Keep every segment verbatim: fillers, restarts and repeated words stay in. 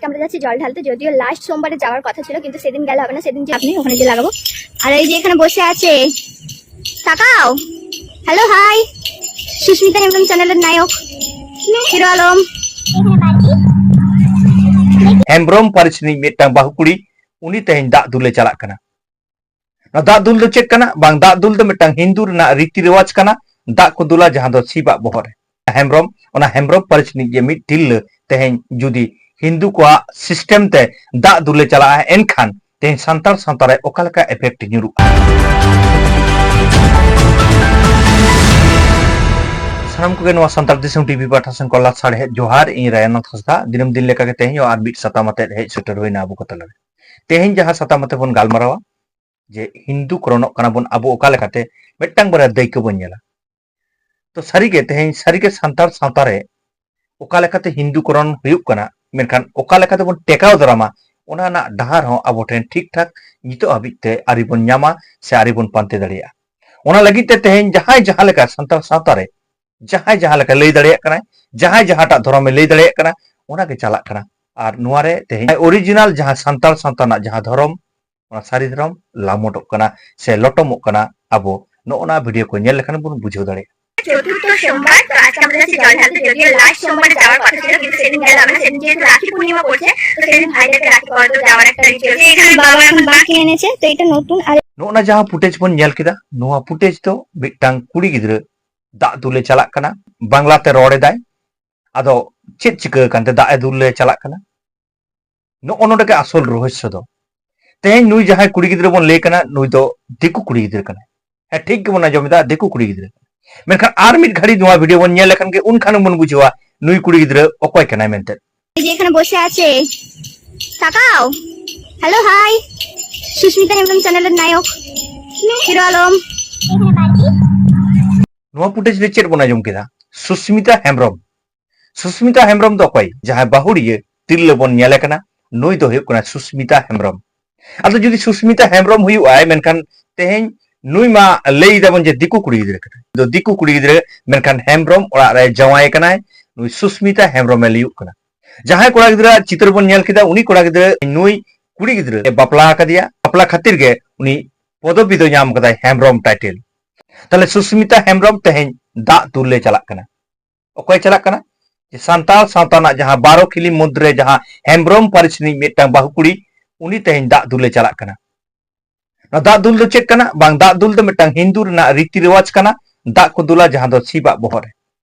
আমরা যাচ্ছি জল ঢালতে, যদিও লাস্ট সোমবারে যাওয়ার কথা ছিল, কিন্তু সেদিন গেলে হবে না, সেদিন যে আপনি ওখানে যে লাগাবো। আর এই যে এখানে বসে আছে তাকাও, হ্যালো হাই, সুস্মিতা হেমব্রম চ্যানেলের নায়ক হিরো আলম। ᱦᱮᱢᱵᱨᱚᱢ ᱯᱟᱹᱨᱤᱥ ᱨᱤᱱᱤᱡ ᱢᱤᱫᱴᱟᱝ ᱵᱟᱹᱦᱩ ᱠᱩᱲᱤ, ᱩᱱᱤ ᱛᱮᱦᱮᱧ ᱫᱟᱜ ᱫᱩᱞᱮ ᱪᱟᱞᱟᱜ ᱠᱟᱱᱟ᱾ ᱱᱚᱣᱟ ᱫᱟᱜ ᱫᱩᱞ ᱫᱚ ᱪᱮᱫ ᱠᱟᱱᱟ? ᱵᱟᱝ, ᱫᱟᱜ ᱫᱩᱞ ᱫᱚ ᱢᱤᱫᱴᱟᱝ ᱦᱤᱱᱫᱩ ᱨᱮᱱᱟᱜ ᱨᱤᱛᱤ ᱨᱮᱣᱟᱡᱽ ᱠᱟᱱᱟ᱾ ᱫᱟᱜ ᱠᱚ ᱫᱩᱞᱟ ᱡᱟᱦᱟᱸ ᱫᱚ ᱥᱤᱵᱟᱜ ᱵᱚᱦᱚᱜ ᱨᱮ᱾ ᱦᱮᱢᱵᱨᱚᱢ, ᱚᱱᱟ ᱦᱮᱢᱵᱨᱚᱢ ᱯᱟᱹᱨᱤᱥ ᱨᱤᱱᱤᱡ ᱡᱮ ᱢᱤᱫ ᱛᱤᱨᱞᱟᱹ ᱛᱮᱦᱮᱧ ᱡᱩᱫᱤ ᱦᱤᱱᱫᱩ ᱠᱚᱣᱟᱜ ᱥᱤᱥᱴᱮᱢ ᱛᱮ ᱫᱟᱜ ᱫᱩᱞᱮ ᱪᱟᱞᱟᱜᱼᱟ, ᱮᱱᱠᱷᱟᱱ ᱛᱮᱦᱮᱧ ᱥᱟᱱᱛᱟᱲ ᱥᱟᱶᱛᱟ ᱨᱮ ᱚᱠᱟ ᱞᱮᱠᱟ ᱮᱯᱷᱮᱠᱴ ᱧᱩᱨᱩᱜᱼᱟ? ᱥᱟᱱᱟᱢ ᱠᱚᱜᱮ ᱱᱚᱣᱟ ᱥᱟᱱᱛᱟᱲ ᱫᱤᱥᱚᱢ ᱴᱤᱵᱷᱤ ᱯᱟᱦᱴᱟ ᱥᱮᱱ ᱠᱷᱚᱱ ᱞᱟᱥᱟᱲᱦᱮᱫ ᱡᱚᱦᱟᱨ᱾ ᱤᱧ ᱨᱟᱭᱟᱱᱟᱛᱷ ᱦᱟᱸᱥᱫᱟ᱾ ᱫᱤᱱᱟᱹᱢ ᱫᱤᱱ ᱞᱮᱠᱟᱜᱮ ᱛᱮᱦᱮᱧ ᱦᱚᱸ ᱟᱨ ᱢᱤᱫ ᱥᱟᱛᱟᱢ ᱟᱛᱮᱫ ᱦᱮᱡ ᱥᱮᱴᱮᱨ ᱦᱩᱭᱱᱟ ᱟᱵᱚ ᱠᱚ ᱛᱟᱞᱟᱨᱮ᱾ ᱛᱮᱦᱮᱧ ᱡᱟᱦᱟᱸ ᱥᱟᱛᱟᱢ ᱟᱛᱮ ᱵᱚᱱ ᱜᱟᱞᱢᱟᱨᱟᱣᱟ, ᱡᱮ ᱦᱤᱱᱫᱩ ᱠᱚᱨᱚᱱᱚᱜ ᱠᱟᱱᱟ ᱵᱚᱱ ᱟᱵᱚ ᱚᱠᱟ ᱞᱮᱠᱟᱛᱮ, ᱢᱤᱫᱴᱟᱝ ᱵᱟᱨᱭᱟ ᱫᱟᱹᱭᱠᱟᱹ ᱵᱚᱱ ᱧᱮᱞᱟ᱾ ᱛᱚ ᱥᱟᱹᱨᱤᱜᱮ ᱛᱮᱦᱮᱧ ᱥᱟᱹᱨᱤᱜᱮ ᱥᱟᱱᱛᱟᱲ ᱥᱟᱶᱛᱟ ᱨᱮ ᱚᱠᱟ ᱞᱮᱠᱟᱛᱮ ᱦᱤᱱᱫᱩ ᱠᱚᱨᱚᱱ ᱦᱩᱭᱩᱜ ᱠᱟᱱᱟ, ᱢᱮᱱᱠᱷᱟᱱ ᱚᱠᱟ ᱞᱮᱠᱟᱛᱮ ᱵᱚᱱ ᱴᱮᱠᱟᱣ ᱫᱟᱨᱟᱢᱟ, ᱚᱱᱟ ᱨᱮᱱᱟᱜ ᱰᱟᱦᱟᱨ ᱦᱚᱸ ᱟᱵᱚ ᱴᱷᱮᱱ ᱴᱷᱤᱠ ᱴᱷᱟᱠ ᱱᱤᱛᱚᱜ ᱦᱟᱹᱵᱤᱡ ᱛᱮ ᱟᱹᱣᱨᱤ ᱵᱚᱱ ᱧᱟᱢᱟ ᱥᱮ ᱟᱹᱣᱨᱤ ᱵᱚᱱ ᱯᱟᱱᱛᱮ ᱫᱟᱲᱮᱭᱟᱜᱼᱟ᱾ ᱚᱱᱟ ᱞᱟᱹᱜᱤᱫ ᱛᱮ ᱛᱮᱦᱮᱧ ᱡᱟᱦᱟᱸᱭ ᱡᱟᱦᱟᱸ ᱞᱮᱠᱟ ᱥᱟᱱᱛᱟᱲ ᱥᱟᱶᱛᱟ ᱨᱮ, ᱡᱟᱦᱟᱸᱭ ᱡᱟᱦᱟᱸ ᱞᱮᱠᱟ ᱞᱟᱹᱭ ᱫᱟᱲᱮᱭᱟᱜ ᱠᱟᱱᱟᱭ, ᱡᱟᱦᱟᱸᱭ ᱡᱟᱦᱟᱸᱴᱟᱜ ᱫᱷᱚᱨᱚᱢᱮ ᱞᱟᱹᱭ ᱫᱟᱲᱮᱭᱟᱜ ᱠᱟᱱᱟ, ᱚᱱᱟ ᱜᱮ ᱪᱟᱞᱟᱜ ᱠᱟᱱᱟ᱾ ᱟᱨ ᱱᱚᱣᱟ ᱨᱮ ᱛᱮᱦᱮᱧ ᱚᱨᱤᱡᱤᱱᱟᱞ ᱡᱟᱦᱟᱸ ᱥᱟᱱᱛᱟᱲ ᱥᱟᱶᱛᱟ ᱨᱮᱱᱟᱜ ᱡᱟᱦᱟᱸ ᱫᱷᱚᱨᱚᱢ, ᱚᱱᱟ ᱥᱟᱹᱨᱤ ᱫᱷᱚᱨᱚᱢ ᱞᱟᱢᱚᱴᱚᱜ ᱠᱟᱱᱟ ᱥᱮ ᱞᱚᱴᱚᱢᱚᱜ ᱠᱟᱱᱟ᱾ ᱟᱵᱚ ᱱᱚᱜᱼᱚ ᱱᱚᱣᱟ ᱵᱷᱤᱰᱤᱭᱳ ᱠᱚ ᱧᱮᱞ ᱞᱮᱠᱷᱟᱱ ᱵᱚᱱ ᱵᱩᱡᱷᱟᱹᱣ ᱫᱟᱲᱮᱭᱟᱜᱼᱟ᱾ চতুর্থ সোমবার, তো আজকে আমরা যাচ্ছি জল ঢালতে। যদিও লাস্ট সোমবারে যাওয়ার কথা ছিল, কিন্তু সেদিন গেলে হবে না, সেদিন যেহেতু রাখি পূর্ণিমা পড়ছে, তো সেদিন ভাইদেরকে রাখি পরাতে যাওয়ার একটা রিচুয়াল। এখানে বাবা এখন বাঁকে এনেছে, তো এটা নতুন। আর ᱱᱚᱜᱼᱚ ᱱᱟ ᱡᱟᱦᱟᱸ ᱯᱷᱩᱴᱮᱡᱽ ᱵᱚᱱ ᱧᱮᱞ ᱠᱮᱫᱟ, ᱱᱚᱣᱟ ᱯᱷᱩᱴᱮᱡᱽ ᱫᱚ ᱢᱤᱫᱴᱟᱝ ᱠᱩᱲᱤ ᱜᱤᱫᱽᱨᱟᱹ ᱫᱟᱜ ᱫᱩᱞᱮ ᱪᱟᱞᱟᱜ ᱠᱟᱱᱟ, ᱵᱟᱝᱞᱟᱛᱮ ᱨᱚᱲ ᱮᱫᱟᱭ᱾ ᱟᱫᱚ ᱪᱮᱫ ᱪᱤᱠᱟᱹ ᱟᱠᱟᱱᱛᱮ ᱫᱟᱜ ᱮ ᱫᱩᱞ ᱞᱮ ᱪᱟᱞᱟᱜ ᱠᱟᱱᱟ? ᱱᱚᱜᱼᱚ ᱱᱚᱰᱮ ᱜᱮ ᱟᱥᱚᱞ ᱨᱚᱦᱚᱥᱭᱚ ᱫᱚ᱾ ᱛᱮᱦᱮᱧ ᱱᱩᱭ ᱡᱟᱦᱟᱸᱭ ᱠᱩᱲᱤ ᱜᱤᱫᱽᱨᱟᱹ ᱵᱚᱱ ᱞᱟᱹᱭ ᱠᱟᱱᱟ, ᱱᱩᱭ ᱫᱚ ᱫᱤᱠᱩ ᱠᱩᱲᱤ ᱜᱤᱫᱽᱨᱟᱹ ᱠᱟᱱᱟᱭ᱾ ᱦᱮᱸ, ᱴᱷᱤᱠ ᱜᱮᱵᱚᱱ ᱟᱸᱡᱚᱢ ᱮᱫᱟ, ᱫᱤᱠᱩ ᱠᱩᱲᱤ ᱜᱤᱫᱽᱨᱟᱹ᱾ ᱢᱮᱱᱠᱷᱟᱱ ᱟᱨ ᱢᱤᱫ ᱜᱷᱟᱹᱲᱤ ᱱᱚᱣᱟ ᱵᱷᱤᱰᱤᱭᱳ ᱵᱚᱱ ᱧᱮᱞ ᱞᱮᱠᱷᱟᱱ ᱜᱮ, ᱩᱱ ᱠᱷᱟᱱ ᱵᱚᱱ ᱵᱩᱡᱷᱟᱹᱣᱟ ᱱᱩᱭ ᱠᱩᱲᱤ ᱜᱤᱫᱽᱨᱟᱹ ᱚᱠᱚᱭ ᱠᱟᱱᱟᱭ ᱢᱮᱱᱛᱮ᱾ এই যে এখানে বসে আছে তাকাও, হ্যালো হাই, সুস্মিতা হেমব্রম চ্যানেলের নায়ক হিরো আলম। ᱱᱚᱣᱟ ᱯᱷᱩᱴᱮᱡᱽ ᱨᱮ ᱪᱮᱫ ᱵᱚᱱ ᱟᱸᱡᱚᱢ ᱠᱮᱫᱟ? ᱥᱩᱥᱢᱤᱛᱟ ᱦᱮᱢᱵᱨᱚᱢ᱾ ᱥᱩᱥᱢᱤᱛᱟ ᱦᱮᱢᱵᱨᱚᱢ ᱫᱚ ᱚᱠᱚᱭ? ᱡᱟᱦᱟᱸᱭ ᱵᱟᱹᱦᱩᱲᱤᱭᱟᱹ ᱛᱤᱨᱞᱟᱹ ᱵᱚᱱ ᱧᱮᱞᱮ ᱠᱟᱱᱟ, ᱱᱩᱭ ᱫᱚ ᱦᱩᱭᱩᱜ ᱠᱟᱱᱟ ᱥᱩᱥᱢᱤᱛᱟ ᱦᱮᱢᱵᱨᱚᱢ᱾ ᱟᱫᱚ ᱡᱩᱫᱤ ᱥᱩᱥᱢᱤᱛᱟ ᱦᱮᱢᱵᱨᱚᱢ ᱦᱩᱭᱩᱜᱼᱟᱭ, ᱢᱮᱱᱠᱷᱟᱱ ᱛᱮᱦᱮᱧ ᱱᱩᱭ ᱢᱟ ᱞᱟᱹᱭ ᱫᱟᱵᱚᱱ ᱡᱮ ᱫᱤᱠᱩ ᱠᱩᱲᱤ ᱜᱤᱫᱽᱨᱟᱹ ᱠᱟᱱᱟᱭ, ᱫᱚ ᱫᱤᱠᱩ ᱠᱩᱲᱤ ᱜᱤᱫᱽᱨᱟᱹ, ᱢᱮᱱᱠᱷᱟᱱ ᱦᱮᱢᱵᱨᱚᱢ ᱚᱲᱟᱜ ᱨᱮ ᱡᱟᱶᱟᱭ ᱠᱟᱱᱟᱭ, ᱱᱩᱭ ᱥᱩᱥᱢᱤᱛᱟ ᱦᱮᱢᱵᱨᱚᱢᱮ ᱞᱟᱹᱭᱩᱜ ᱠᱟᱱᱟ᱾ ᱡᱟᱦᱟᱸᱭ ᱠᱚᱲᱟ ᱜᱤᱫᱽᱨᱟᱹ ᱪᱤᱛᱟᱹᱨ ᱵᱚᱱ ᱧᱮᱞ ᱠᱮᱫᱟ, ᱩᱱᱤ ᱠᱚᱲᱟ ᱜᱤᱫᱽᱨᱟᱹ ᱱᱩᱭ ᱠᱩᱲᱤ ᱜᱤᱫᱽᱨᱟᱹ ᱵᱟᱯᱞᱟ ᱟᱠᱟᱫᱮᱭᱟ, ᱵᱟᱯᱞᱟ ᱠᱷᱟᱹᱛᱤᱨ ᱜᱮ ᱩᱱᱤ ᱯᱚᱫᱚᱵᱤ ᱫᱚ ᱧᱟᱢ ᱠᱟᱫᱟᱭ ᱦᱮᱢᱵᱨᱚᱢ ᱴᱟᱭᱴᱮᱞ᱾ ᱛᱟᱦᱞᱮ ᱥᱩᱥᱢᱤᱛᱟ ᱦᱮᱢᱵᱨᱚᱢ ᱛᱮᱦᱮᱧ ᱫᱟᱜ ᱫᱩᱞ ᱞᱮ ᱪᱟᱞᱟᱜ ᱠᱟᱱᱟ᱾ ᱚᱠᱚᱭ ᱪᱟᱞᱟᱜ ᱠᱟᱱᱟ? ᱡᱮ ᱥᱟᱱᱛᱟᱲ ᱥᱟᱶᱛᱟ ᱨᱮᱱᱟᱜ ᱡᱟᱦᱟᱸ ᱵᱟᱨᱚ ᱠᱷᱤᱞᱤ ᱢᱩᱫᱽᱨᱮ ᱡᱟᱦᱟᱸ ᱦᱮᱢᱵᱨᱚᱢ ᱯᱟᱹᱨᱤᱥ ᱨᱤᱱᱤᱡ ᱢᱤᱫᱴᱟᱝ ᱵᱟᱹᱦᱩ ᱠᱩᱲᱤ, ᱩᱱᱤ ᱛᱮᱦᱮᱧ ᱫᱟᱜ ᱫᱩᱞᱮ ᱪᱟᱞᱟᱜ ᱠᱟᱱᱟ᱾ ᱱᱚᱣᱟ ᱫᱟᱜ ᱫᱩᱞ ᱫᱚ ᱪᱮᱫ ᱠᱟᱱᱟ? ᱵᱟᱝ, ᱫᱟᱜ ᱫᱩᱞ ᱫᱚ ᱢᱤᱫᱴᱟᱝ ᱦᱤᱱᱫᱩ ᱨᱮᱱᱟᱜ ᱨᱤᱛᱤ ᱨᱮᱣᱟᱡᱽ ᱠᱟᱱᱟ᱾ ᱫᱟᱜ ᱠᱚ ᱫᱩᱞᱟ ᱡᱟᱦᱟᱸ ᱫᱚ ᱥᱤᱵᱟᱜ ᱵᱚᱦᱚᱜ ᱨᱮ᱾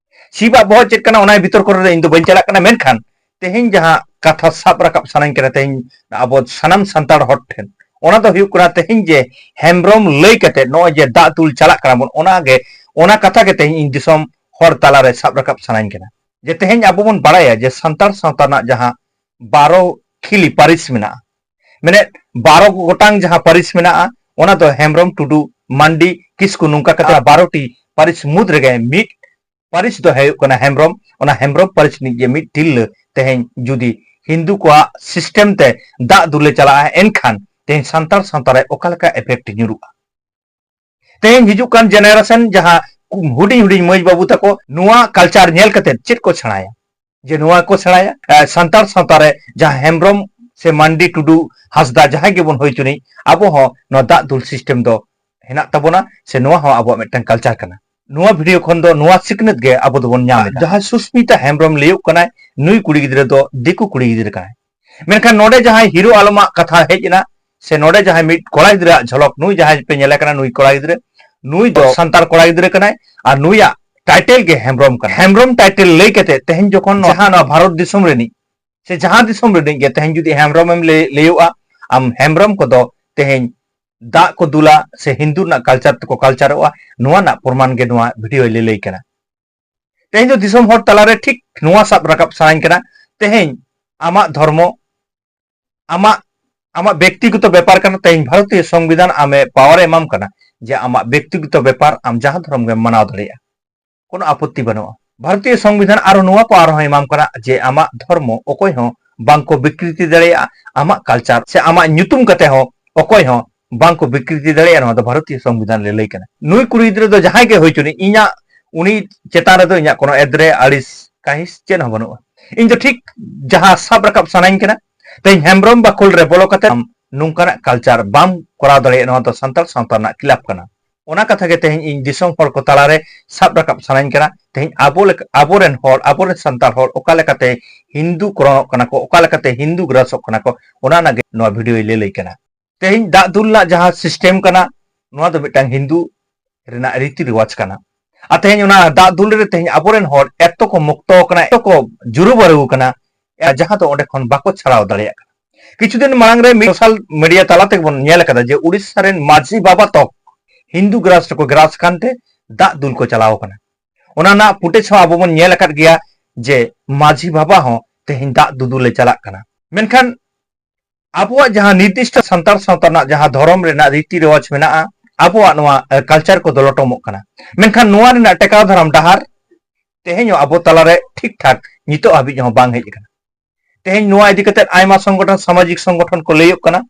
ᱥᱤᱵᱟᱜ ᱵᱚᱦᱚᱜ ᱪᱮᱫ ᱠᱟᱱᱟ, ᱚᱱᱟ ᱵᱷᱤᱛᱚᱨ ᱠᱚᱨᱮ ᱫᱚ ᱤᱧ ᱫᱚ ᱵᱟᱹᱧ ᱪᱟᱞᱟᱜ ᱠᱟᱱᱟ, ᱢᱮᱱᱠᱷᱟᱱ ᱛᱮᱦᱮᱧ ᱡᱟᱦᱟᱸ ᱠᱟᱛᱷᱟ ᱥᱟᱵ ᱨᱟᱠᱟᱵ ᱥᱟᱱᱟᱧ ᱠᱟᱱᱟ ᱛᱮᱦᱮᱧ ᱟᱵᱚ ᱥᱟᱱᱟᱢ ᱥᱟᱱᱛᱟᱲ ᱦᱚᱲ ᱴᱷᱮᱱ, ᱚᱱᱟ ᱫᱚ ᱦᱩᱭᱩᱜ ᱠᱟᱱᱟ ᱛᱮᱦᱮᱧ ᱡᱮ ᱦᱮᱢᱵᱨᱚᱢ ᱞᱟᱹᱭ ᱠᱟᱛᱮ ᱱᱚᱜᱼᱚᱭ ᱡᱮ ᱫᱟᱜ ᱫᱩᱞ ᱪᱟᱞᱟᱜ ᱠᱟᱱᱟ ᱵᱚᱱ, ᱚᱱᱟᱜᱮ, ᱚᱱᱟ ᱠᱟᱛᱷᱟ ᱜᱮ ᱛᱮᱦᱮᱧ ᱤᱧ ᱫᱤᱥᱚᱢ ᱦᱚᱲ ᱛᱟᱞᱟᱨᱮ ᱥᱟᱵ ᱨᱟᱠᱟᱵ ᱥᱟᱱᱟᱧ ᱠᱟᱱᱟ᱾ ᱡᱮ ᱛᱮᱦᱮᱧ ᱟᱵᱚ ᱵᱚᱱ ᱵᱟᱲᱟᱭᱟ ᱡᱮ ᱥᱟᱱᱛᱟᱲ ᱥᱟᱶᱛᱟ ᱨᱮᱱᱟᱜ ᱡᱟᱦᱟᱸ ᱵᱟᱨᱚ ᱠᱷᱤᱞᱤ ᱯᱟᱹᱨᱤᱥ ᱢᱮᱱᱟᱜᱼᱟ, ᱢᱮᱱᱮᱫ ᱵᱟᱨᱚ ᱜᱚᱴᱟᱝ ᱡᱟᱦᱟᱸ ᱯᱟᱹᱨᱤᱥ ᱢᱮᱱᱟᱜᱼᱟ, ᱚᱱᱟ ᱫᱚ ᱦᱮᱢᱵᱨᱚᱢ, ᱴᱩᱰᱩ, ᱢᱟᱱᱰᱤ, ᱠᱤᱥᱠᱩ, ᱱᱚᱝᱠᱟ ᱠᱟᱛᱮ ᱵᱟᱨᱚ ᱴᱤ ᱯᱟᱹᱨᱤᱥ ᱢᱩᱫᱽ ᱨᱮᱜᱮ ᱢᱤᱫ ᱯᱟᱹᱨᱤᱥ ᱫᱚ ᱦᱩᱭᱩᱜ ᱠᱟᱱᱟ ᱦᱮᱢᱵᱨᱚᱢ᱾ ᱚᱱᱟ ᱦᱮᱢᱵᱨᱚᱢ ᱯᱟᱹᱨᱤᱥ ᱨᱤᱱᱤᱡ ᱡᱮ ᱢᱤᱫ ᱛᱤᱨᱞᱟᱹ ᱛᱮᱦᱮᱧ ᱡᱩᱫᱤ ᱦᱤᱱᱫᱩ ᱠᱚᱣᱟᱜ ᱥᱤᱥᱴᱮᱢ ᱛᱮ ᱫᱟᱜ ᱫᱩᱞᱮ ᱪᱟᱞᱟᱜᱼᱟ, ᱮᱱᱠᱷᱟᱱ ᱛᱮᱦᱮᱧ ᱥᱟᱱᱛᱟᱲ ᱥᱟᱶᱛᱟ ᱨᱮ ᱚᱠᱟ ᱞᱮᱠᱟ ᱮᱯᱷᱮᱠᱴ ᱧᱩᱨᱩᱜᱼᱟ? ᱛᱮᱦᱮᱧ ᱦᱤᱡᱩᱜ ᱠᱟᱱ ᱡᱮᱱᱟᱨᱮᱥᱚᱱ ᱡᱟᱦᱟᱸ ᱦᱩᱰᱤᱧ ᱦᱩᱰᱤᱧ ᱢᱟᱹᱭ ᱵᱟᱹᱵᱩ ᱛᱟᱠᱚ ᱱᱚᱣᱟ ᱠᱟᱞᱪᱟᱨ ᱧᱮᱞ ᱠᱟᱛᱮ ᱪᱮᱫ ᱠᱚ ᱥᱮᱬᱟᱭᱟ? ᱡᱮ ᱱᱚᱣᱟ ᱠᱚ ᱥᱮᱬᱟᱭᱟ, ᱮ, ᱥᱟᱱᱛᱟᱲ ᱥᱟᱶᱛᱟ ᱨᱮ ᱡᱟᱦᱟᱸ ᱦᱮᱢᱵᱨᱚᱢ ᱥᱮ ᱢᱟᱱᱰᱤ, ᱴᱩᱰᱩ, ᱦᱟᱸᱥᱫᱟ ᱡᱟᱦᱟᱸᱭ ᱜᱮᱵᱚᱱ ᱦᱩᱭ ᱦᱚᱪᱚᱱᱤᱡ, ᱟᱵᱚ ᱦᱚᱸ ᱱᱚᱣᱟ ᱫᱟᱜ ᱫᱩᱞ ᱥᱤᱥᱴᱮᱢ ᱫᱚ ᱦᱮᱱᱟᱜ ᱛᱟᱵᱚᱱᱟ, ᱥᱮ ᱱᱚᱣᱟ ᱦᱚᱸ ᱟᱵᱚᱣᱟᱜ ᱢᱤᱫᱴᱟᱝ ᱠᱟᱞᱪᱟᱨ ᱠᱟᱱᱟ᱾ ᱱᱚᱣᱟ ᱵᱷᱤᱰᱤᱭᱳ ᱠᱷᱚᱱ ᱫᱚ ᱱᱚᱣᱟ ᱥᱤᱠᱷᱱᱟᱹᱛ ᱜᱮ ᱟᱵᱚ ᱫᱚᱵᱚᱱ ᱧᱟᱢ ᱮᱫᱟ᱾ ᱡᱟᱦᱟᱸᱭ ᱥᱩᱥᱢᱤᱛᱟ ᱦᱮᱢᱵᱨᱚᱢ ᱞᱟᱹᱭᱚᱜ ᱠᱟᱱᱟᱭ, ᱱᱩᱭ ᱠᱩᱲᱤ ᱜᱤᱫᱽᱨᱟᱹ ᱫᱚ ᱫᱤᱠᱩ ᱠᱩᱲᱤ ᱜᱤᱫᱽᱨᱟᱹ ᱠᱟᱱᱟᱭ᱾ ᱢᱮᱱᱠᱷᱟᱱ ᱱᱚᱰᱮ ᱡᱟᱦᱟᱸᱭ ᱦᱤᱨᱳ ᱟᱞᱚᱢᱟᱜ ᱠᱟᱛᱷᱟ ᱦᱮᱡ ᱮᱱᱟ, ᱥᱮ ᱱᱚᱰᱮ ᱡᱟᱦᱟᱸᱭ ᱢᱤᱫ ᱠᱚᱲᱟ ᱜᱤᱫᱽᱨᱟᱹᱣᱟᱜ ᱡᱷᱚᱞᱚᱠ, ᱱᱩᱭ ᱡᱟᱦᱟᱸᱭ ᱯᱮ ᱧᱮᱞᱮ ᱠᱟᱱᱟ, ᱱᱩᱭ ᱠᱚᱲᱟ ᱜᱤᱫᱽᱨᱟᱹ, ᱱᱩᱭ ᱫᱚ ᱥᱟᱱᱛᱟᱲ ᱠᱚᱲᱟ ᱜᱤᱫᱽᱨᱟᱹ ᱠᱟᱱᱟᱭ, ᱟᱨ ᱱᱩᱭᱟᱜ ᱴᱟᱭᱴᱮᱞ ᱜᱮ ᱦᱮᱢᱵᱨᱚᱢ ᱠᱟᱱᱟ᱾ ᱦᱮᱢᱵᱨᱚᱢ ᱴᱟᱭᱴᱮᱞ ᱞᱟᱹᱭ ᱠᱟᱛᱮ ᱛᱮᱦᱮᱧ ᱡᱚᱠᱷᱚᱱ ᱡᱟᱦᱟᱸ ᱱᱚᱣᱟ ᱵᱷᱟᱨᱚᱛ ᱫᱤᱥᱚᱢ ᱨᱤᱱᱤᱡ ᱥᱮ ᱡᱟᱦᱟᱸ ᱫᱤᱥᱚᱢ ᱨᱤᱱᱤᱡ ᱜᱮ ᱛᱮᱦᱮᱧ ᱡᱩᱫᱤ ᱦᱮᱢᱵᱨᱚᱢ ᱮᱢ ᱞᱟᱹᱭ, ᱞᱟᱹᱭᱚᱜᱼᱟ, ᱟᱢ ᱦᱮᱢᱵᱨᱚᱢ ᱠᱚᱫᱚ ᱛᱮᱦᱮᱧ ᱫᱟᱜ ᱠᱚ ᱫᱩᱞᱟ ᱥᱮ ᱦᱤᱱᱫᱩ ᱨᱮᱱᱟᱜ ᱠᱟᱞᱪᱟᱨ ᱛᱮᱠᱚ ᱠᱟᱞᱪᱟᱨᱚᱜᱼᱟ, ᱱᱚᱣᱟ ᱨᱮᱱᱟᱜ ᱯᱨᱚᱢᱟᱱ ᱜᱮ ᱱᱚᱣᱟ ᱵᱷᱤᱰᱤᱭᱳᱭ ᱞᱟᱹᱞᱟᱹᱭ ᱠᱟᱱᱟ᱾ ᱛᱮᱦᱮᱧ ᱫᱚ ᱫᱤᱥᱚᱢ ᱦᱚᱲ ᱛᱟᱞᱟᱨᱮ ᱴᱷᱤᱠ ᱱᱚᱣᱟ ᱥᱟᱵ ᱨᱟᱠᱟᱵ ᱥᱟᱱᱟᱧ ᱠᱟᱱᱟ᱾ ᱛᱮᱦᱮᱧ ᱟᱢᱟᱜ ᱫᱷᱚᱨᱢᱚ, ᱟᱢᱟᱜ, ᱟᱢᱟᱜ ᱵᱮᱠᱛᱤᱜᱚᱛᱚ ᱵᱮᱯᱟᱨ ᱠᱟᱱᱟ᱾ ᱛᱮᱦᱮᱧ ᱵᱷᱟᱨᱚᱛᱤᱭᱚ ᱥᱚᱝᱵᱤᱫᱷᱟᱱ ᱟᱢᱮ ᱯᱟᱣᱟᱨ ᱮ ᱮᱢᱟᱢ ᱠᱟᱱᱟ ᱡᱮ ᱟᱢᱟᱜ ᱵᱮᱠᱛᱤᱜᱚᱛᱚ ᱵᱮᱯᱟᱨ ᱟᱢ ᱡᱟᱦᱟᱸ ᱫᱷᱚᱨᱚᱢ ᱜᱮᱢ ᱢᱟᱱᱟᱣ ᱫᱟᱲᱮᱭᱟᱜᱼᱟ, ᱠᱳᱱᱳ ᱟᱯᱚᱛᱛᱤ ᱵᱟᱹᱱᱩᱜᱼᱟ᱾ ᱵᱷᱟᱨᱚᱛᱤᱭᱚ ᱥᱚᱝᱵᱤᱫᱷᱟᱱ ᱟᱨᱚ ᱱᱚᱣᱟ ᱯᱟᱣᱟᱨ ᱦᱚᱸᱭ ᱮᱢᱟᱢ ᱠᱟᱱᱟ ᱡᱮ ᱟᱢᱟᱜ ᱫᱷᱚᱨᱢᱚ ᱚᱠᱚᱭ ᱦᱚᱸ ᱵᱟᱝ ᱠᱚ ᱵᱤᱠᱨᱤᱛᱤ ᱫᱟᱲᱮᱭᱟᱜᱼᱟ, ᱟᱢᱟᱜ ᱠᱟᱞᱪᱟᱨ ᱥᱮ ᱟᱢᱟᱜ ᱧᱩᱛᱩᱢ ᱠᱟᱛᱮ ᱦᱚᱸ ᱚᱠᱚᱭ ᱦᱚᱸ ᱵᱟᱝ ᱠᱚ ᱵᱤᱠᱨᱤᱛᱤ ᱫᱟᱲᱮᱭᱟᱜᱼᱟ᱾ ᱱᱚᱣᱟ ᱫᱚ ᱵᱷᱟᱨᱚᱛᱤᱭᱚ ᱥᱚᱝᱵᱤᱫᱷᱟᱱ ᱞᱟᱹᱞᱟᱹᱭ ᱠᱟᱱᱟ᱾ ᱱᱩᱭ ᱠᱩᱲᱤ ᱜᱤᱫᱽᱨᱟᱹ ᱫᱚ ᱡᱟᱦᱟᱸᱭ ᱜᱮ ᱦᱩᱭ ᱦᱚᱪᱚᱱᱤᱡ, ᱤᱧᱟᱜ ᱩᱱᱤ ᱪᱮᱛᱟᱱ ᱨᱮᱫᱚ ᱤᱧᱟᱜ ᱠᱳᱱᱳ ᱮᱫᱽᱨᱮ, ᱟᱹᱲᱤᱥ, ᱠᱟᱹᱦᱤᱥ ᱪᱮᱫ ᱦᱚᱸ ᱵᱟᱹᱱᱩᱜᱼᱟ᱾ ᱤᱧ ᱫᱚ ᱴᱷᱤᱠ ᱡᱟᱦᱟᱸ ᱥᱟᱵ ᱨᱟᱠᱟᱵ ᱥᱟᱱᱟᱧ ᱠᱟᱱᱟ, ᱛᱮᱦᱮᱧ ᱦᱮᱢᱵᱨᱚᱢ ᱵᱟᱠᱷᱳᱞ ᱨᱮ ᱵᱚᱞᱚ ᱠᱟᱛᱮ ᱟᱢ ᱱᱚᱝᱠᱟᱱᱟᱜ ᱠᱟᱞᱪᱟᱨ ᱵᱟᱢ ᱠᱚᱨᱟᱣ ᱫᱟᱲᱮᱭᱟᱜᱼᱟ, ᱱᱚᱣᱟ ᱫᱚ ᱥᱟᱱᱛᱟᱲ ᱥᱟᱶᱛᱟ ᱨᱮᱱᱟᱜ ᱠᱷᱤᱞᱟᱯ ᱠᱟᱱᱟ᱾ ᱚᱱᱟ ᱠᱟᱛᱷᱟ ᱜᱮ ᱛᱮᱦᱮᱧ ᱤᱧ ᱫᱤᱥᱚᱢ ᱦᱚᱲ ᱠᱚ ᱛᱟᱞᱟᱨᱮ ᱥᱟᱵ ᱨᱟᱠᱟᱵ ᱥᱟᱱᱟᱧ ᱠᱟᱱᱟ᱾ ᱛᱮᱦᱮᱧ ᱟᱵᱚ ᱞᱮᱠᱟ, ᱟᱵᱚᱨᱮᱱ ᱦᱚᱲ, ᱟᱵᱚᱨᱮᱱ ᱥᱟᱱᱛᱟᱲ ᱦᱚᱲ ᱚᱠᱟ ᱞᱮᱠᱟᱛᱮ ᱦᱤᱱᱫᱩ ᱠᱨᱚᱱᱚᱜ ᱠᱟᱱᱟ ᱠᱚ, ᱚᱠᱟ ᱞᱮᱠᱟᱛᱮ ᱦᱤᱱᱫᱩ ᱜᱨᱟᱥᱚᱜ ᱠᱟᱱᱟ ᱠᱚ, ᱚᱱᱟ ᱨᱮᱱᱟᱜ ᱜᱮ ᱱᱚᱣᱟ ᱵᱷᱤᱰᱤᱭᱳᱭ ᱞᱟᱹᱭ ᱞᱟᱹᱭ ᱠᱟᱱᱟ᱾ ᱛᱮᱦᱮᱧ ᱫᱟᱜ ᱫᱩᱞ ᱨᱮᱱᱟᱜ ᱡᱟᱦᱟᱸ ᱥᱤᱥᱴᱮᱢ ᱠᱟᱱᱟ, ᱱᱚᱣᱟ ᱫᱚ ᱢᱤᱫᱴᱟᱝ ᱦᱤᱱᱫᱩ ᱨᱮᱱᱟᱜ ᱨᱤᱛᱤ ᱨᱮᱣᱟᱡᱽ ᱠᱟᱱᱟ᱾ ᱟᱨ ᱛᱮᱦᱮᱧ ᱚᱱᱟ ᱫᱟᱜ ᱫᱩᱞ ᱨᱮ ᱛᱮᱦᱮᱧ ᱟᱵᱚᱨᱮᱱ ᱦᱚᱲ ᱮᱛᱚ ᱠᱚ ᱢᱩᱠᱛᱚ ᱟᱠᱟᱱᱟ, ᱮᱛᱚ ᱠᱚ ᱡᱩᱨᱩᱵᱟᱨᱩ ᱟᱠᱟᱱᱟ, ᱡᱟᱦᱟᱸ ᱫᱚ ᱚᱸᱰᱮ ᱠᱷᱚᱱ ᱵᱟᱠᱚ ᱪᱷᱟᱲᱟᱣ ᱫᱟᱲᱮᱭᱟᱜ ᱠᱟᱱᱟ᱾ ᱠᱤᱪᱷᱩ ᱫᱤᱱ ᱢᱟᱲᱟᱝ ᱨᱮ ᱢᱤᱫ ᱥᱳᱥᱟᱞ ᱢᱤᱰᱤᱭᱟ ᱛᱟᱞᱟ ᱛᱮᱜᱮ ᱵᱚᱱ ᱧᱮᱞ ᱟᱠᱟᱫᱟ ᱡᱮ ᱩᱲᱤᱥᱥᱟ ᱨᱮᱱ ᱢᱟᱹᱡᱷᱤ ᱵᱟᱵᱟ ᱛᱚᱠ ᱦᱤᱱᱫᱩ ᱜᱨᱟᱥ ᱨᱮᱠᱚ ᱜᱨᱟᱥ ᱠᱟᱱᱛᱮ ᱫᱟᱜ ᱫᱩᱞ ᱠᱚ ᱪᱟᱞᱟᱣ ᱟᱠᱟᱱᱟ᱾ ᱚᱱᱟ ᱨᱮᱱᱟᱜ ᱯᱷᱩᱴᱮᱡᱽ ᱦᱚᱸ ᱟᱵᱚ ᱵᱚᱱ ᱧᱮᱞ ᱟᱠᱟᱫ ᱜᱮᱭᱟ ᱡᱮ ᱢᱟᱹᱡᱷᱤ ᱵᱟᱵᱟ ᱦᱚᱸ ᱛᱮᱦᱮᱧ ᱫᱟᱜ ᱫᱩᱫᱩᱞ ᱮ ᱪᱟᱞᱟᱜ ᱠᱟᱱᱟ᱾ ᱢᱮᱱᱠᱷᱟᱱ ᱟᱵᱚᱣᱟᱜ ᱡᱟᱦᱟᱸ ᱱᱤᱨᱫᱤᱥᱴᱚ ᱥᱟᱱᱛᱟᱲ ᱥᱟᱶᱛᱟ ᱨᱮᱱᱟᱜ ᱡᱟᱦᱟᱸ ᱫᱷᱚᱨᱚᱢ ᱨᱮᱱᱟᱜ ᱨᱤᱛᱤ ᱨᱮᱣᱟᱡᱽ ᱢᱮᱱᱟᱜᱼᱟ, ᱟᱵᱚᱣᱟᱜ ᱱᱚᱣᱟ ᱠᱟᱞᱪᱟᱨ ᱠᱚᱫᱚ ᱞᱚᱴᱚᱢᱚᱜ ᱠᱟᱱᱟ᱾ ᱢᱮᱱᱠᱷᱟᱱ ᱱᱚᱣᱟ ᱨᱮᱱᱟᱜ ᱴᱮᱠᱟᱣ ᱫᱟᱨᱟᱢ ᱰᱟᱦᱟᱨ ᱛᱮᱦᱮᱧ ᱦᱚᱸ ᱟᱵᱚ ᱛᱟᱞᱟᱨᱮ ᱴᱷᱤᱠ ᱴᱷᱟᱠ ᱱᱤᱛᱚᱜ ᱦᱟᱹᱵᱤᱡ ᱦᱚᱸ ᱵᱟᱝ ᱦᱮᱡ ᱟᱠᱟᱱᱟ᱾ ᱛᱮᱦᱮᱧ ᱱᱚᱣᱟ ᱤᱫᱤ ᱠᱟᱛᱮ ᱟᱭᱢᱟ ᱥᱚᱝᱜᱚᱴᱷᱚᱱ, ᱥᱟᱢᱟᱡᱤᱠ ᱥᱚᱝᱜᱚᱴᱷᱚᱱ ᱠᱚ ᱞᱟᱹᱭᱚᱜ ᱠᱟᱱᱟ,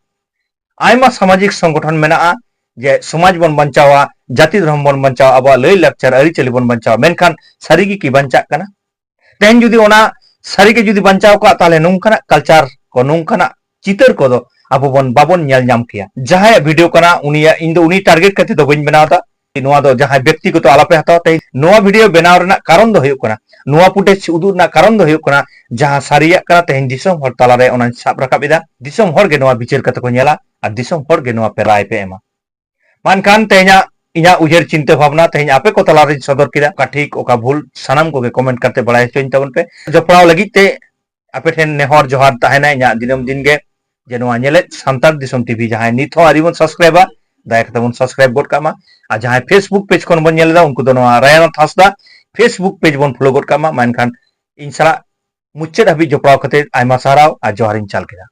ᱟᱭᱢᱟ ᱥᱟᱢᱟᱡᱤᱠ ᱥᱚᱝᱜᱚᱴᱷᱚᱱ ᱢᱮᱱᱟᱜᱼᱟ ᱡᱮ ᱥᱚᱢᱟᱡᱽ ᱵᱚᱱ ᱵᱟᱧᱪᱟᱣᱟ, ᱡᱟᱹᱛᱤ ᱫᱷᱚᱨᱚᱢ ᱵᱚᱱ ᱵᱟᱧᱪᱟᱣᱟ, ᱟᱵᱚᱣᱟᱜ ᱞᱟᱹᱭ ᱞᱟᱠᱪᱟᱨ ᱟᱹᱨᱤᱪᱟᱹᱞᱤ ᱵᱚᱱ ᱵᱟᱧᱪᱟᱣᱟ᱾ ᱢᱮᱱᱠᱷᱟᱱ ᱥᱟᱹᱨᱤᱜᱮ ᱠᱤ ᱵᱟᱧᱪᱟᱜ ᱠᱟᱱᱟ? ᱛᱮᱦᱮᱧ ᱡᱩᱫᱤ ᱚᱱᱟ ᱥᱟᱹᱨᱤᱜᱮ ᱡᱩᱫᱤ ᱵᱟᱧᱪᱟᱣ ᱠᱚᱜᱼᱟ, ᱛᱟᱦᱚᱞᱮ ᱱᱚᱝᱠᱟᱱᱟᱜ ᱠᱟᱞᱪᱟᱨ ᱠᱚ, ᱱᱚᱝᱠᱟᱱᱟᱜ ᱪᱤᱛᱟᱹᱨ ᱠᱚᱫᱚ ᱟᱵᱚ ᱵᱚᱱ ᱵᱟᱵᱚᱱ ᱧᱮᱞ ᱧᱟᱢ ᱠᱮᱭᱟ᱾ ᱡᱟᱦᱟᱸᱭᱟᱜ ᱵᱷᱤᱰᱤᱭᱳ ᱠᱟᱱᱟ, ᱩᱱᱤᱭᱟᱜ, ᱤᱧ ᱫᱚ ᱩᱱᱤ ᱴᱟᱨᱜᱮᱴ ᱠᱟᱛᱮ ᱫᱚ ᱵᱟᱹᱧ ᱵᱮᱱᱟᱣ ᱮᱫᱟ᱾ ᱱᱚᱣᱟ ᱫᱚ ᱡᱟᱦᱟᱸᱭ ᱵᱮᱠᱛᱤᱜᱚᱛᱚ ᱟᱞᱚᱯᱮ ᱦᱟᱛᱟᱣᱟ᱾ ᱛᱮᱦᱮᱧ ᱱᱚᱣᱟ ᱵᱷᱤᱰᱤᱭᱳ ᱵᱮᱱᱟᱣ ᱨᱮᱱᱟᱜ ᱠᱟᱨᱚᱱ ᱫᱚ ᱦᱩᱭᱩᱜ ᱠᱟᱱᱟ, ᱱᱚᱣᱟ ᱯᱷᱩᱴᱮᱡᱽ ᱩᱫᱩᱜ ᱨᱮᱱᱟᱜ ᱠᱟᱨᱚᱱ ᱫᱚ ᱦᱩᱭᱩᱜ ᱠᱟᱱᱟ, ᱡᱟᱦᱟᱸ ᱥᱟᱹᱨᱤᱭᱟᱜ ᱠᱟᱱᱟ ᱛᱮᱦᱮᱧ ᱫᱤᱥᱚᱢ ᱦᱚᱲ ᱛᱟᱞᱟᱨᱮ ᱚᱱᱟᱧ ᱥᱟᱵ ᱨᱟᱠᱟᱵ ᱮᱫᱟ᱾ ᱫᱤᱥᱚᱢ ᱦᱚᱲ ᱜᱮ ᱱᱚᱣᱟ ᱵᱤᱪᱟᱹᱨ ᱠᱟᱛᱮ ᱠᱚ ᱧᱮᱞᱟ ᱟᱨ ᱫᱤᱥᱚᱢ ᱦᱚᱲ ᱜᱮ ᱱᱚᱣᱟ ᱯᱮ ᱨᱟᱭ ᱯᱮ ᱮᱢᱟ᱾ ᱢᱟ ᱮᱱᱠᱷᱟᱱ ᱛᱮᱦᱮᱧᱟᱜ ᱤᱧᱟᱹᱜ ᱩᱭᱦᱟᱹᱨ ᱪᱤᱱᱛᱟᱹ ᱵᱷᱟᱵᱽᱱᱟ ᱛᱮᱦᱮᱧ ᱟᱯᱮ ᱠᱚ ᱛᱟᱞᱟᱨᱤᱧ ᱥᱚᱫᱚᱨ ᱠᱮᱫᱟ᱾ ᱚᱠᱟ ᱴᱷᱤᱠ, ᱚᱠᱟ ᱵᱷᱩᱞ, ᱥᱟᱱᱟᱢ ᱠᱚᱜᱮ ᱠᱚᱢᱮᱱᱴ ᱠᱟᱛᱮ ᱵᱟᱲᱟᱭ ᱦᱚᱪᱚᱧ ᱛᱟᱵᱚᱱ ᱯᱮ᱾ ᱡᱚᱯᱲᱟᱣ ᱞᱟᱹᱜᱤᱫ ᱛᱮ ᱟᱯᱮ ᱴᱷᱮᱱ ᱱᱮᱦᱚᱨ ᱡᱚᱦᱟᱨ ᱛᱟᱦᱮᱱᱟ ᱤᱧᱟᱹᱜ ᱫᱤᱱᱟᱹᱢ ᱫᱤᱱ ᱜᱮ, ᱡᱮ ᱱᱚᱣᱟ ᱧᱮᱞᱮᱫ ᱥᱟᱱᱛᱟᱲ ᱫᱤᱥᱚᱢ ᱴᱤᱵᱷᱤ ᱡᱟᱦᱟᱸᱭ ᱱᱤᱛ ᱦᱚᱸ ᱟᱹᱣᱨᱤ ᱵᱚᱱ ᱥᱟᱵᱥᱠᱨᱟᱭᱵᱟ, ᱫᱟᱭᱟ ᱠᱟᱛᱮ ᱵᱚᱱ ᱥᱟᱵᱥᱠᱨᱟᱭᱵ ᱜᱚᱫ ᱠᱟᱜ ᱢᱟ᱾ ᱟᱨ ᱡᱟᱦᱟᱸᱭ ᱯᱷᱮᱥᱵᱩᱠ ᱯᱮᱡᱽ ᱠᱷᱚᱱ ᱵᱚᱱ ᱧᱮᱞ ᱮᱫᱟ, ᱩᱱᱠᱩ ᱫᱚ ᱱᱚᱣᱟ ᱨᱟᱭᱟᱱᱟᱛᱷ ᱦᱟᱸᱥᱫᱟ ᱯᱷᱮᱥᱵᱩᱠ ᱯᱮᱡᱽ ᱵᱚᱱ ᱯᱷᱚᱞᱳ ᱜᱚᱫ ᱠᱟᱜ ᱢᱟ᱾ ᱢᱟ ᱮᱱᱠᱷᱟᱱ ᱤᱧ ᱥᱟᱞᱟᱜ ᱢᱩᱪᱟᱹᱫ ᱦᱟᱹᱵᱤᱡ ᱡᱚᱯᱲᱟᱣ ᱠᱟᱛᱮ ᱟᱭᱢᱟ ᱥᱟᱨᱦᱟᱣ ᱟᱨ ᱡᱚᱦᱟᱨᱤᱧ ᱪᱟᱞ ᱠᱮᱫᱟ᱾